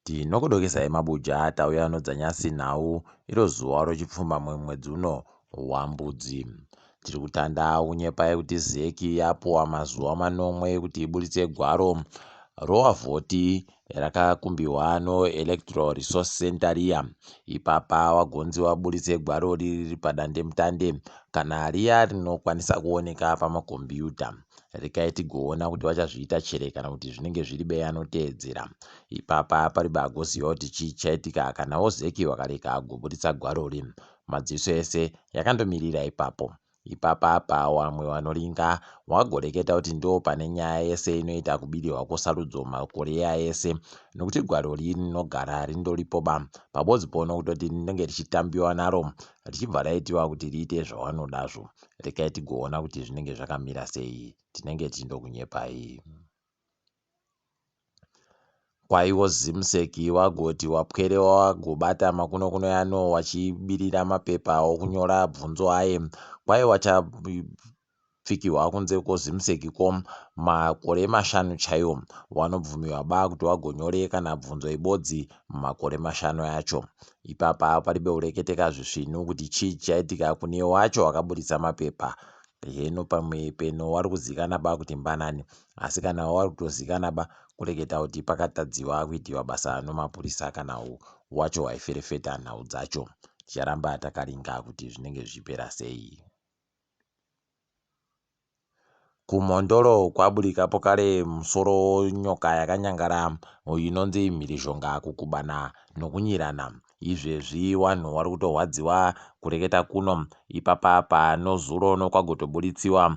Tinokudokesai mabuja tauya nodzanyasi nhau iro zuva rochipfumbamwe mwedzi uno waMbudzi. Tiri kutanda kunyepai kuti zec yapuwa mazuva manomwe ekuti iburitse gwaro rowavhoti rakakumbiwa noElectoral Resource Centre riya. Ipapa wagonzi waburitse gwaro riri padandemutande kana riya rinokwanisa kuoneka pamakombiyuta. Rekai tigoona kuti vachazviita chere kana kuti zvinenge zviri beyanoteedzera. Ipapa paribe agoziva kuti chii chichaitika kanawo Zeki wakareka agoburitsa gwarori. Madziso ese yakandomirira ipapo. Ipapa apa wamwe wanoringa wagoreketa kuti ndoo pane nyaya yese inoita kubirihwa kwosarudzo makore aya ese nokuti gwarori rinogara rindoripo ba pabodzi pono kutoti rinenge richitambiwa naro richibva raitiwa kuti riite zvawanodazvo. Rekai tigoona kuti zvinenge zvakamira sei. Tinenge tindokunyepai. Kwaiwo Zimsec wagoti wapwere wagobata makunokuno yano wachibirira mapepa okunyora bvunzo aye. Kwai wachapfikihwa kunze kwoZimsec ko makore mashanu chaiwo wanobvumiwa ba kuti wagonyore kana bvunzo ibodzi mumakore mashanu acho. Ipapa paribe kureketeka zvisvinu kuti chii chichaitika kune wacho wakaburitsa mapepa. Heno pamwe peno wari kuzikana ba kuti mbanani asi kana wari kutozikana ba kureketa kuti pakatadziwa kuitiwa basa nomapurisa kana wacho waiferefeta nhau dzacho. Ticharamba takaringa kuti zvinenge zvichipera sei. Kumhondoro kwaburika pokare musoro nyoka yakanyangara inonzi mhirizhonga kukubana nokunyirana. Izvezvi wanhu wari kutorwadziwa kureketa kuno ipapapa nozuro nokwagotoburitsiwa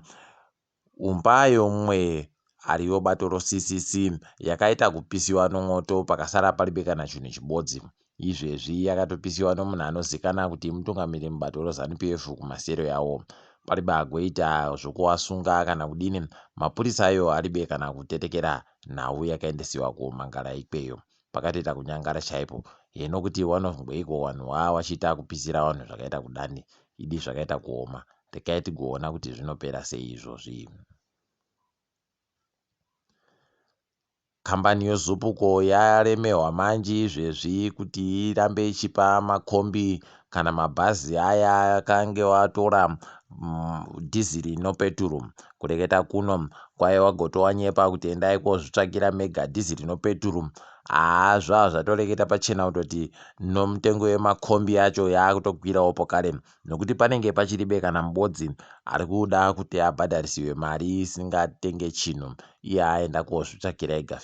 Umba yomumwe ariyo bato roCCC yakaita kupisiwa nomwoto pakasara paribe kana chinhu chibodzi. Izvezvi yakatopisiwa nomunhu anozikana kuti mutungamiri mubato roZanu PF kumasero yawo. Paribe agoita zvokuwasunga kana kudini, mapurisa ayo aribe kana kutetekera nhau yakaendesiwa komangara ikweyo. Pakatoita kunyangara chaipo. Heno kuti wanovhungweiko wanhu waa wachiita kupisira wanhu zvakaita kudani. Idi zvakaita kuoma. Rekai tigoona kuti zvinopera sei izvozvi. Kambani yoZupco yaremehwa manji izvezvi kuti irambe ichipa makombi kana mabhazi aya akange watora dhiziri nopeturu. Kureketa kuno kwaiva wagotowanyepa kuti endai kozvitsvakira mega dhiziri nopeturu. Haa zvava zvatoreketa pachena kutoti nomutengo yemakombi acho yaakutokwirawo pokare nokuti panenge pachiribe kana mubodzi ari kuda kuti abhadharisiwe mari isingatenge chinhu iye aenda kozvitsvakira ega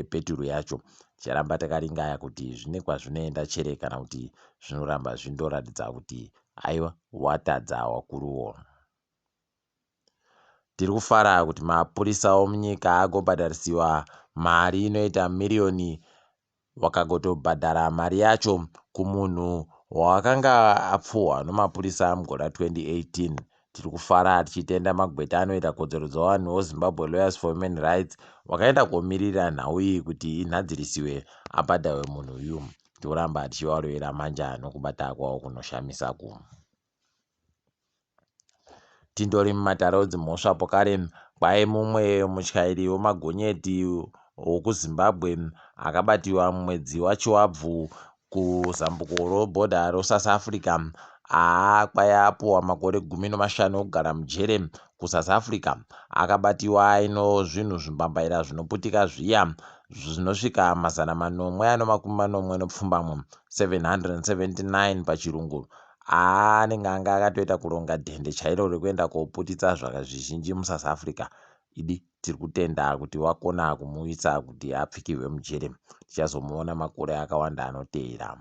peturu yacho. Ticharamba takaringaya kuti zvine kwazvinoenda chere kana kuti zvinoramba zvindoratidza kuti aiwa watadza wakuruwo. Tiri kufara kuti mapurisa omunyika agobhadharisiwa mari inoita miriyoni wakagotobhadhara mari yacho kumunhu wawakanga apfuhwa nomapurisa mugore ra 2018. Tiri kufara tichitenda magweta anoita kodzero dzevanhu oZimbabwe Lawyers for Human Rights wakaenda komirira nhau iyi kuti inhadzirisiwe abhadharwe munhu uyu. Toramba tichivarovera manja nokubata kwavo kunoshamisa ku. Tindori mumatare edzimhosva pokare kwai mumwe mutyairi wemagonyeti wokuZimbabwe akabatiwa mumwedzi waChivabvu kuzambuko robhodha roSouth Africa aa kwai apuwa makore 15 okugara mujere kuSouth Africa akabatiwa aino zvinhu zvimbambaira zvinoputika zviya zvinosvika 779 779 pachirungu Haa anenge anga akatoita kuronga dhende chairo rekuenda koputitsa zvaka zvizhinji muSouth Africa. Idi tiri kutenda kuti wakona kumuisa kuti apfikirwe mujere. Tichazomuona makore akawanda anoteera.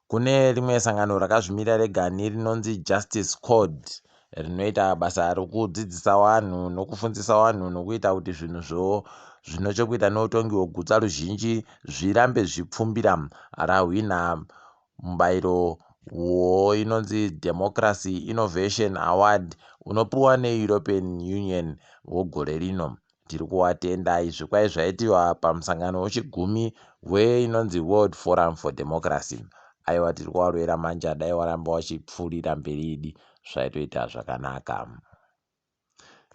Kune rimwe sangano rakazvimira regani rinonzi Justice Code rinoita basa rokudzidzisa vanhu nokufundisa vanhu nokuita kuti zvinhu zvo zvino chekuita noutongi hwegutsa ruzhinji zvirambe zvichipfumbira. Rahwina mubairo woinonzi Democracy Innovation Award unopiwa neEuropean Union wogore rino. Tiri kuwatenda izvi kwai zvaitiwa pamusangano wechigumi weinonzi World Forum for Democracy. Aiwa tiri kuwarovera manja dai waramba wachipfuurira mberi idi zvaitoita zvakanaka.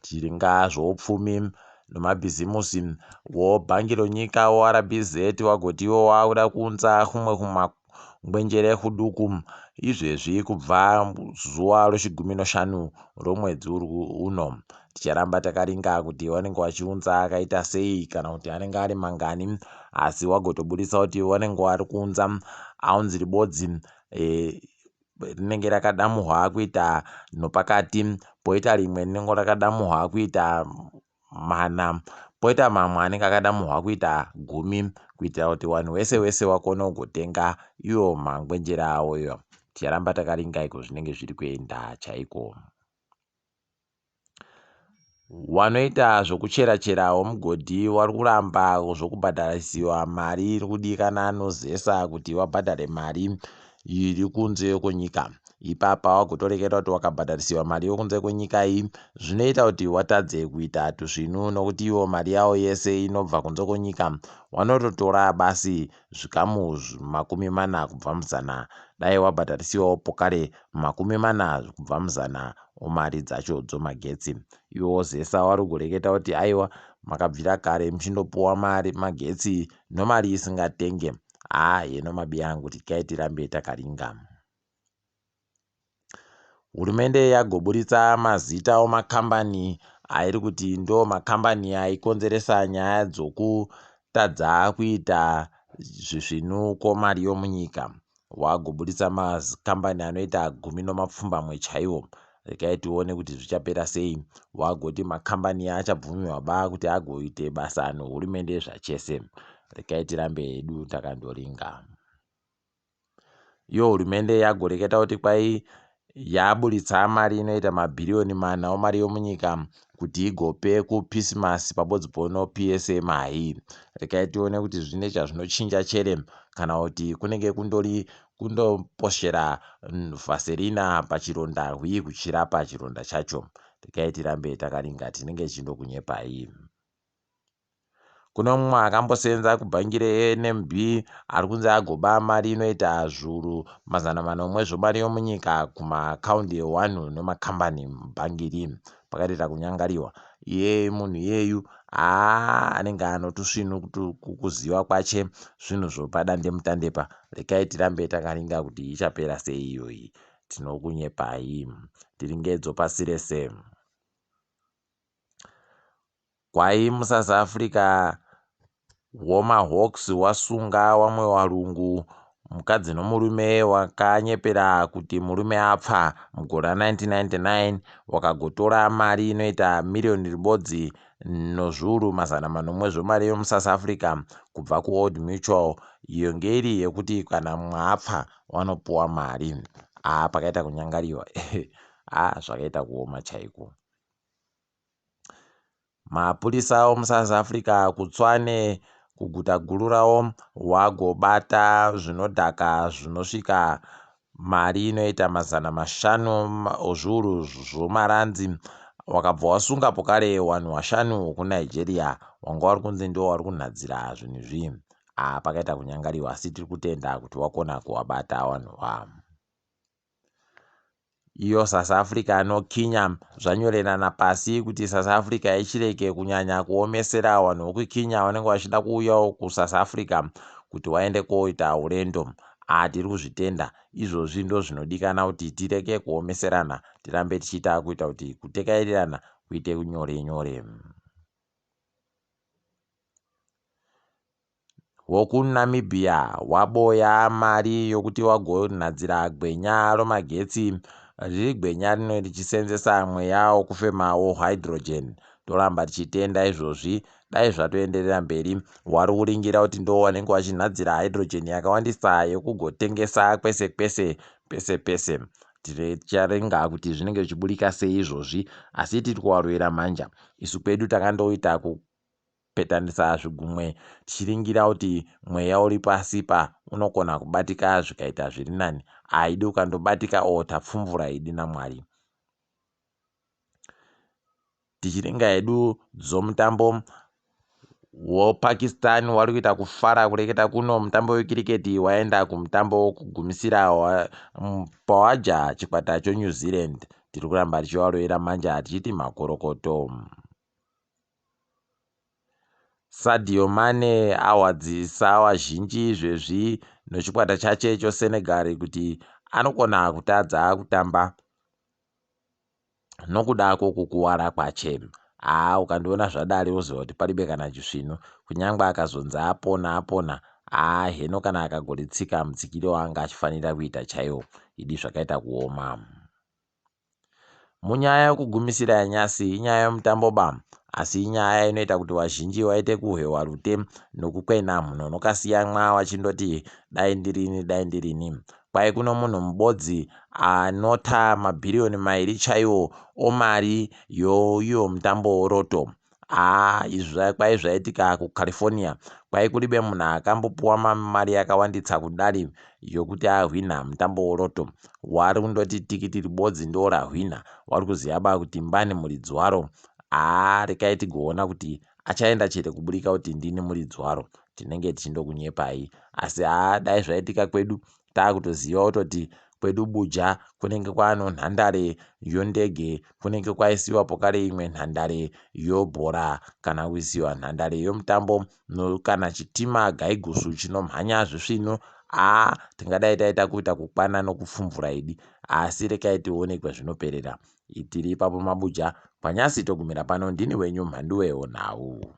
Tiringa zvoupfumi. Nomabhizimusi wobhangi ronyika woRBZ wagoti iwo wakuda kuunza kumwe kumangwenjere kuduku izvezvi kubva zuva rochigumi noshanu romwedzi uno. Ticharamba takaringa kuti wanenge wachiunza akaita sei kana kuti anenge ari mangani, asi wagotobudisa kuti wanenge wari kuunza aunzi ribodzi rinenge rakadamuhwa kuita nopakati, poita rimwe rinenge rakadamuhwa kuita mana, poita mamwe anenge akadamuhwa kuita gumi, kuitira kuti wanhu wese wese wakone kugotenga iwo mangwenjere awo iwa. Ticharamba takaringa iko zvinenge zviri kuenda chaiko. Wanoita zvokuchera-chera womugodhi wari kuramba zvokubhadharisiwa mari iri kudikana noZESA kuti wabhadhare mari iri kunze kwenyika. Ipapa wagotoreketa kuti wakabhadharisiwa mari yokunze kwenyika iyi zvinoita kuti watadze kuita tusvinu nokuti ivo mari yavo yese inobva kunze kwenyika wanototora basi zvikamu 40 kubva muzana. Dai wabhadharisiwawo pokare 40 kubva muzana omari dzacho dzomagetsi. Iwo Zesa wari kureketa kuti aiwa makabvira kare muchindopuwa mari magetsi nomari isingatenge. Haa heno mabiyangu tikai tirambe takaringa. Hurumende yagoburitsa mazita omakambani airi kuti ndo makambani aikonzeresa nyaya dzokutadza kuita zvisvinu kwomari yomunyika. Wagoburitsa makambani anoita 17 chaiwo. Regai tione kuti zvichapera sei. Wagoti makambani achabvumirwa ba kuti agoite basa nehurumende zvachese. Regai tirambe hedu takandoringa. Iyo hurumende yagoreketa kuti kwai yaburitsa mari inoita mabhiriyoni mana omari yomunyika kuti igope kuPSMAS pabodzi pono PSMI. Regai tione kuti zvine chazvinochinja chere kana kuti kunenge kundori kundoposhera vhaserina pachironda hwi kuchirapa chironda chacho. Regai tirambe takaringa tinenge tichindokunyepai. Kune mumwe akambosenza kubhangi reNMB ari kunzi agoba mari inoita zviuru 700 zvemari yomunyika kumaakaundi ewanhu nemakambani mubhangi iri. Pakatoita kunyangariwa. Iye munhu iyeyu haa anenge anotusvinu kuziva kwache zvinhu zvopadandemutande pa. Regai tirambe takaringa kuti ichapera sei iyoyi. Tinokunyepai. Tiri ngedzo pasi rese. Kwai muSouth Africa womaHawks wasunga wamwe warungu mukadzi nomurume wakanyepera kuti murume apfa mugore ra 1999 wakagotora mari inoita miriyoni ribodzi nozviuru 700 zvemari yomuSouth Africa kubva kuOld Mutual iyo ngeiri yekuti kana mumwe apfa wanopuwa mari. Haa pakaita kunyangariwa haa zvakaita kuoma chaiko. Mapurisa omuSouth Africa kuTswane kuguta guru rawo wagobata zvinodhaka zvinosvika mari inoita 500 ozviuru zvomaranzi wakabva wasunga pokare wanhu washanu wekuNigeria wanga wari kunzi ndiwo wari kunhadzira zvinhu izvi. Haa pakaita kunyangariwa asi tiri kutenda kuti wakona kuwabata wanhu wa. Iyo South Africa noKenya zvanyorerana pasi kuti South Africa ichireke kunyanya kuomesera vanhu vekuKenya vanenge vachida kuuyawo kuSouth Africa kuti vaende koita urendo. Aa tiri kuzvitenda izvozvi ndozvinodikana kuti tireke kuomeserana tirambe tichiita kuita kuti kutekairirana kuite nyore nyore. WokuNamibia waboya mari yokuti wagonhadzira gwenya romagetsi riri gwenya rino richisenzesa mweya wokufema wohydrogen. Toramba tichitenda izvozvi dai zvatoenderera mberi wari kuringira kuti ndo wanenge wachinhadzira hydrogen yakawandisa yokugotengesa kwese kwese pese pese. Ticharinga kuti zvinenge zvichiburika sei izvozvi asi tiri kuwarovera manja isu kwedu takandoita kupetanisa zvigumwe tichiringira kuti mweya uri pasi pa unokona kubatika zvikaita zviri nani. Haidi ukandobatika o tapfumvura idi naMwari. Tichiringa hedu dzomutambo woPakistan wari kuita kufara kureketa kuno mutambo wekiriketi waenda kumutambo wokugumisira pawaja chikwata choNew Zealand. Tiri kuramba tichivarovera manja tichiti makorokoto. Sadio Mane ahwadzisa vazhinji izvezvi nochikwata chache choSenegal kuti anokona kutadza kutamba nokuda kwokukuwara kwache. Haa ukandiona zvadari woziva kuti paribe kana chisvinu. Kunyangwe akazonzi apona apona, haa heno kana akagoritsika mutsikiro waanga achifanira kuita chaiwo idi zvakaita kuoma. Munyaya yokugumisira yanyasi inyaya yomutambo ba, asi inyaya inoita kuti vazhinji vaite kuhwewa rute nokukwena mhuno nokasiyamwa vachindoti dai ndirini dai ndirini. Kwai kuno munhu mubodzi anota mabhiriyoni mairi chaiwo omari youyo mutambo woroto. Haa izvi kwai zvaitika kuCalifornia kwai kuribe munhu akambopuwa mari yakawanditsa kudari yokuti ahwina mutambo woroto. Wari kundoti tikiti ribodzi ndo rahwina wari kuziva ba kuti mbani muridzi waro. Haa rekai tigoona kuti achaenda chete kuburika kuti ndini muridzi waro tinenge tichindokunyepai asi haa dai zvaitika kwedu Takutoziva kutoti kwedu Buja kunenge kwaano nhandare yondege, kunenge kwaisiwa pokare imwe nhandare yobhora kana kuisiwa nhandare yomutambo kana chitima gaigusu chinomhanya zvisvinu. Haa tingadai taita kuita kukwana nokupfumvura idi asi rekai tione kwazvinoperera. Tiri ipapo mabuja kwanyasi togumira pano ndini wenyu Mhanduwe Nhau.